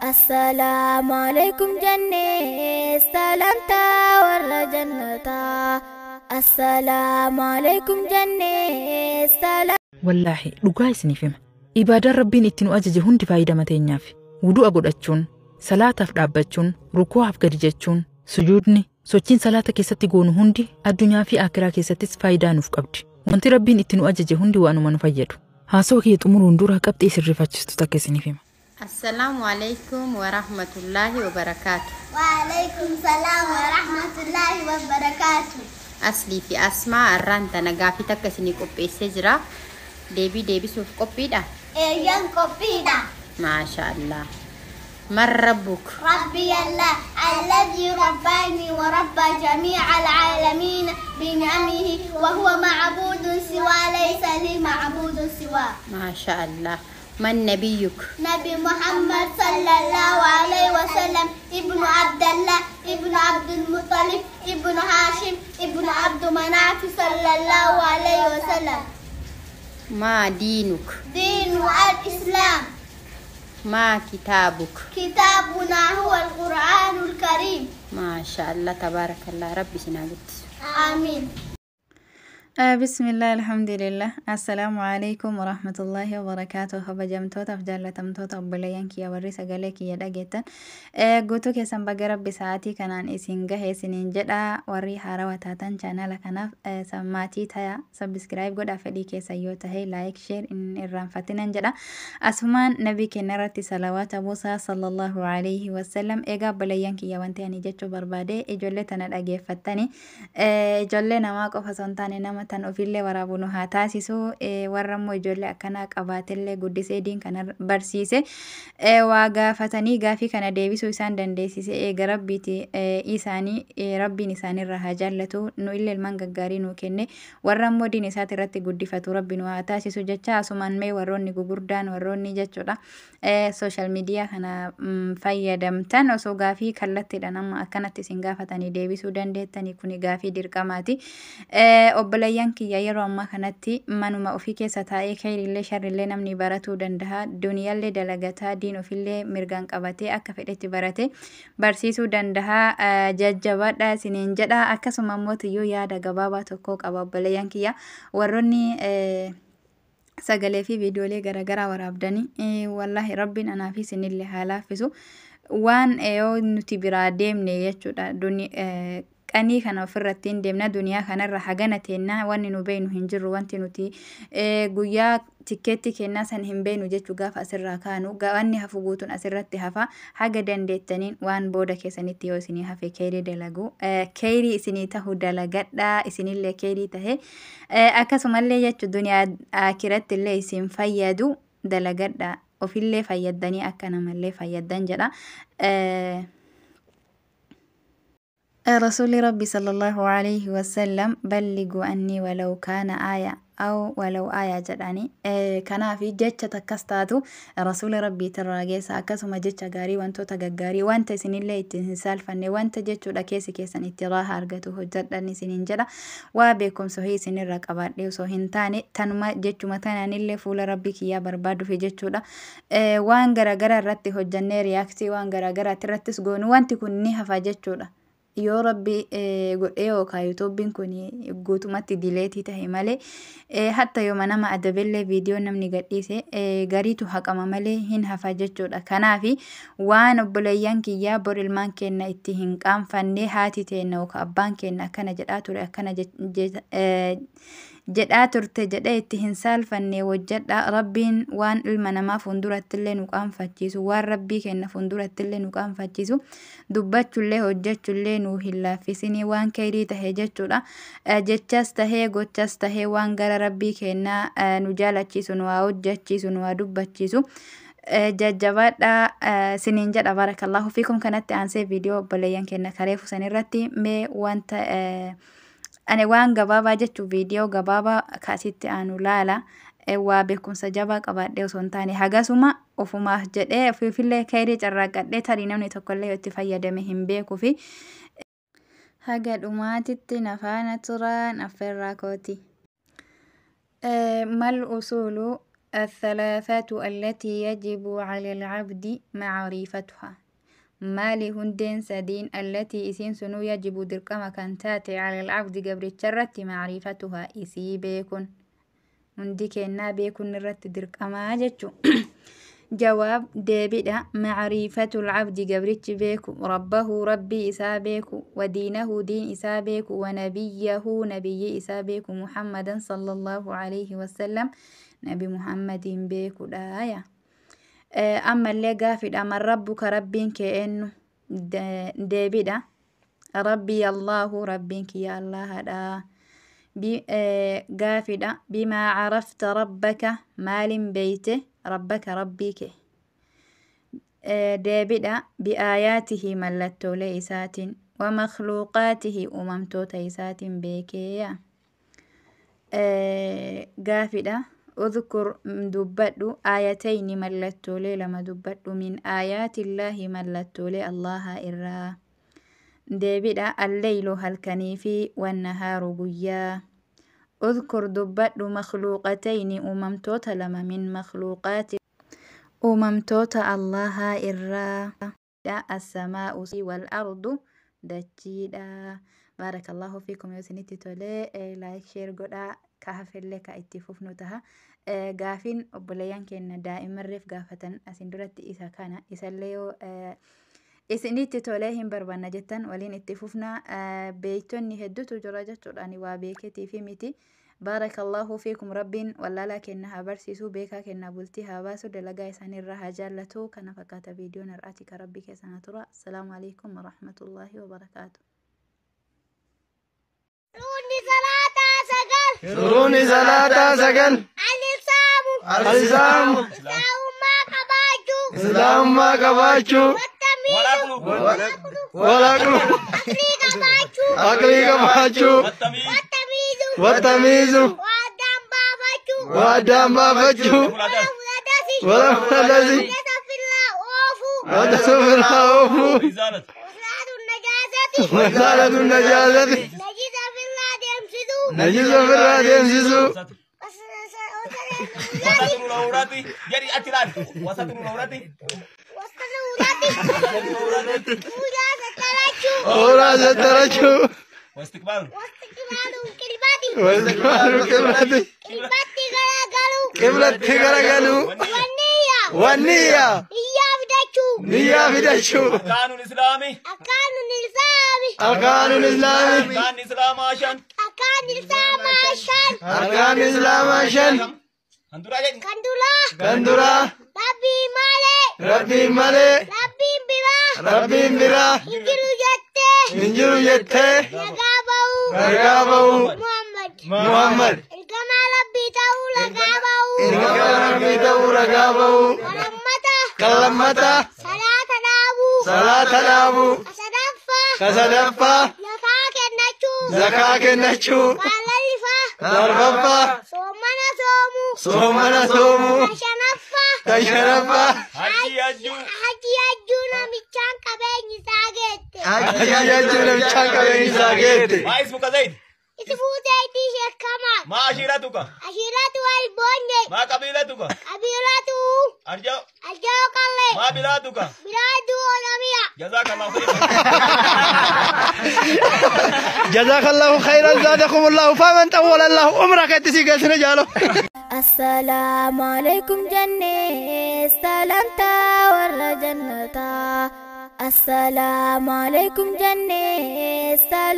Assalaamu alaikum jennee salamtaa warra jannataa. Assalaamu alaikum jennee salam. Wallaahi dhugaa isiniif hima. Ibaadaan Rabbiin itti nu ajaje hundi faayidaa mateenyaaf. Wudu'a godhachuun, salaataaf dhaabbachuun, rukuu'aaf gadi jechuun, sujuudni, sochiin salaata keessatti goonu hundi addunyaa fi akiraa keessattis faayidaa nuuf qabdi. Wanti Rabbiin itti nu ajaje hundi waanuma nu fayyadu. Haasawaa kiyya xumuruun dura qabxii sirrifachiistu takka isiniif hima. Assalaamu alaikum wa rahmatullahi wa barakaatu. Waalaikum salaam wa rahmatullahi wa barakaatu. Aslii fi Asmaa arraan tana gaafii takka isinii qopheessee jira. Deebii deebisuuf qophiidha. Eeyyan qophiidha. Maasha Allah. Man rabbuk? ربي الله الذي رباني وربى جميع العالمين بنعمه وهو معبود سوى ليس لي معبود سواه. Maasha Allah. Man nabiyyuk? نبي محمد صلى الله عليه وسلم ابن عبد الله ابن عبد المطلب ابن هاشم ابن عبد مناف صلى الله عليه وسلم. Maa diinuk? دين الإسلام. Maa kitaabuk? كتابنا هو القرآن الكريم. Maasha Allah tabaarakallah Rabbi isin haa guddisu. آمين. Bismillah, alhamdulillah. Assalaamu alaikum warahmatullahi wabarakaatuh. Kabajamtootaaf jaallatamtoota obboleeyyan kiyya warri sagalee kiyya dhageettan. Guutuu keessan baga Rabbi sa'aatii kanaan isin gahe isiniin jedha. Warri haarawaa taatan chaanala kanaaf maatii taya, subscribe godhaa, fedhii keessan yoo tahe like, share hin irraanfatinan jedha. Asumaan nabii keenya irratti salawaata buusaa, sallallahu alaihi wasallam. Egaa obboleeyyan kiyya, wanti ani jechuu barbaade ijoollee tana dhageeffattani. Ijoollee namaa qofa osoo hin taane nama tan ofiillee waraabu nu haa taasisu. Warra immoo ijoollee akkanaa qabaatellee guddisee diin kana barsiise, waa gaafatanii gaafii kana deebisuu isaan dandeessise, eega Rabbiiti isaanii Rabbiin isaanirraa haa jaallatu. Nu illee ilmaan gaggaarii nuu kenne, warra immoo diin isaati irratti guddifatu Rabbi nu haa taasisu jecha. Asumaan mee warroonni gugurdaan, warroonni jechuudha social media kana fayyadamtan, osoo gaafii kallattiidhaan amma akkanatti isin gaafatanii deebisuu dandeettanii, kuni gaafii dirqamaati. Obboleeyyan kiyya, yeroo ammaa kanatti manuma ofii keessa taa'ee kheyrillee sharrillee namni baratuu danda'a. Duniyaallee dalagataa, diin ofillee mirgaan qabatee akka fedhetti barate barsiisuu danda'a. Jajjabaadha isiniin jedha. Akkasuma immoo tiyyuu yaada gabaabaa tokko qaba, obboleeyyan kiyya. Warroonni sagalee fi viidiyoolee garaagaraa waraabdanii, wallaahi Rabbiin anaa fi isinillee haa laaffisu. Waan yoo nuti biraa deemne jechuudha. Qanii kana ofirratti hin deemna, duniyaa kanarra hagana teennaa wanni nu beeknu hin jirru, wanti nuti guyyaa tikkeetti kennaa san hin beeknu jechuu. Gaafa asirraa kaanu wanni hafu guutuun asirratti hafa. Haga dandeettaniin waan booda keessanitti yoo isinii hafe keerii dalagu, keerii isinii tahu dalagadhaa, isinillee keerii tahe, akkasumallee jechuu duniyaa akiratti illee isin fayyadu dalagadhaa, ofillee fayyaddanii akka namallee fayyaddan jedha. رسول ربي صلى الله عليه وسلم بلغوا عني ولو كان آية أو ولو آية jedhani. Kanaaf jecha takkas taatu rasuula Rabbiitirraa geessa. Akkasuma jecha gaarii, wantoota gaggaarii, wanta isinillee ittiin hin saalfanne, wanta jechuudha keessi keessan itti raaha argatu hojjedhan isiniin jedha. Waa beekumsa ho'i isinirra qabaadhe osoo hin taane, tanuma jechuma tanaanillee fuula Rabbii kiyyaa barbaadufi jechuudha. Waan garaagaraa irratti hojjannee, react waan garaagaraatti irrattis goonu, wanti kun ni hafa jechuudha. Yoo Rabbi godhee yookaan YouTubeiin kun guutumatti delete tahe malee, hatta yooma nama adabellee viidiyoo namni gadhiise gariitu haqama malee hin hafa jechuudha. Kanaafi waan obboleeyyan kiyyaa bor ilmaan keenya itti hin qaanfanne, haati teenna yookaan abbaan keenya akkana jedhaa ture, akkana jedhaa turte jedhee itti hin saalfanne hojjedha. Rabbiin waan ilma namaa fuuldurattillee nu qaanfachiisu, waan Rabbii keenya fuuldurattillee nu qaanfachiisu dubbachullee hojjechullee nu hin laaffisinii, waan kheyrii tahe jechuudha. Jechas tahee gochas tahee waan gara Rabbii keenyaa nu jaalachiisu, nu haa hojjechiisu, nu haa dubbachiisu. Jajjabaadha siniin jedha. Barakallahu fiikum. Kanatti aansee viidiyoo obboleeyyan keenya kareefu san irratti mee wanta ani waan gabaabaa jechuun viidiyoo gabaabaa kaasitti aanu laala. Waa beekumsa jabaa qabaadhee osoo hin taane, hagasuma ofumaaf jedhee ofiifillee kheyrii carraaqqadhee, tarii namni tokkollee itti fayyadame hin beekuu fi haga dhumaatitti nafaana turaan affeerraa kooti. ما الأصول الثلاثة التي يجب على العبد معرفتها؟ Maali hundeen sadiin التي isiin sunuu يجب dirqama kan taate على العبد gabricharratti معرفتها isii beekun, hundi kennaa beekun irratti dirqamaa jechu. Jawaab, deebidha. معرفة العبد gabrichi beeku, ربه rabbii isaa beeku, ودينه diin isaa beeku, ونبيه nabiyyi isaa beeku, محمدا صلى الله عليه وسلم nabi Muhammadin beekudhaaya. Ammallee gaafidha. من ربك rabbiin kee eenyu? Deebidha. ربي الله rabbiin kiyya Allahadha. Gaafidha. بما عرفت ربك maalin beeyte ربك rabbii kee? Deebidha. بآياته mallattoolee isaatiin, ومخلوقاته uumamtoota isaatiin beekeeya. Gaafidha. اذكر dubbadhu, آيتين mallattoolee lama dubbadhu, من آيات الله mallattoolee Allaha irraa. Deebidha. الليل halkanii fi والنهار guyyaa. اذكر dubbadhu, مخلوقتين uumamtoota lama, من مخلوقات uumamtoota Allaha irraa. السماء والأرض dachiidha. بارك الله فيكم. Yoo isinitti tolee like, share godhaa. Ka hafellee ka itti fufnu taha. Gaafiin obboleeyyan keenya daa'imarreef gaafatan asin duratti isa kana. Isallee yoo isinitti tolee hin barbaanna jettan waliin itti fufna. Beeytonni hedduutu jira jechuudha. Ani waa beeketii fi miti. بارك الله فيكم. Rabbiin wallaalaa kenna haa barsiisu, beekaa kenna bultii haa baasu, dalagaa isaaniirraa haa jaallatu. Kana fakkaata viidiyoon har'aati. Ka rabbii keessana tura. السلام عليكم ورحمة الله وبركاته. Shuruunni salaataa 9. Shuruunni salaataa 9. Al-Islaamu. Al-Islaamu. Islaamummaa qabaachuu. Islaamummaa qabaachuu. Wattamiizu. Walaqlu. Aqlii qabaachuu. Aqlii qabaachuu. Wattamiizu. Wattamiizu. Waadaan baafachuu. Waadaan baafachuu. Wala fudhatasi. Wala fudhatasi. Wala ofirraa oofuu. Wanta ofirraa oofuu. Wasalaatu najaasati. Wasaalatu najaasati. Najisa ofirraa deemsisuu. Najisa ofirraa deemsisuu. وسط العورات جري أتلال وسط العورات. Wasalaatu. Fuulaa sattarachuu. Ooraa sattarachuu. واستقبال. Wastiqbaalu qilbati. Wastiqbaalu qiblati. Qilbatti garagaluu. Qiblatti garagaluu. Wanniyya. Wanniyya. Iyyaa fidachuu. Niyyaa fidachuu. أركان الإسلام. Akkaanun ilsaami. Arkaanul islaami. أركان الإسلام عشان. Akkaan ilsaamaa 5. Arkaan islaamaa 5. هندورا جن. Kan duraa. Kan duraa. Rabbii malee. Rabbiin malee. Rabbiin biraa. Rabbiin biraa. Hin jiru jettee. Hin jiru jettee. Ragaa ba'uu. Ragaa ba'uu. Muhammad. Muhammad. Ergamaa Rabbii ta'uu ragaa ba'uu. Ergamaa Rabbii ta'uu ragaa ba'uu. Kan lammataa. Kan lammataa. Salaata dhaabuu. Salaata dhaabuu. Ka sadaffaa. Ka sadaffaa. Zakaa kennachuu. Zakaa kennachuu. Kan arfaffaa. Arfaffaa. Soomana soomuu. Soomana soomuu. Kan shanaffaa. Kan shanaffaa. Hajji hajjuu. Haji hajjuu namichaan qabeenyi isaa geette. Hajji hajjuu namichaan qabeenyi isaa geette. ما اسمك زيد؟ Ismuu zayitii sheekamaa. ما عشيرتك؟ Ashiiratu alboonye. ما قبيلتك؟ Qabiilatu. أرجو. Aljoo qallee. ما بلادك؟ Bilaaduu Oromiyaa. جزاك الله خيرا. جزاك الله خيرا، زادكم الله فمن طول الله عمرك itti geessine jaalo. السلام عليكم jennee salaamtaa warra jannataa. السلام عليكم jennee salaamtaa.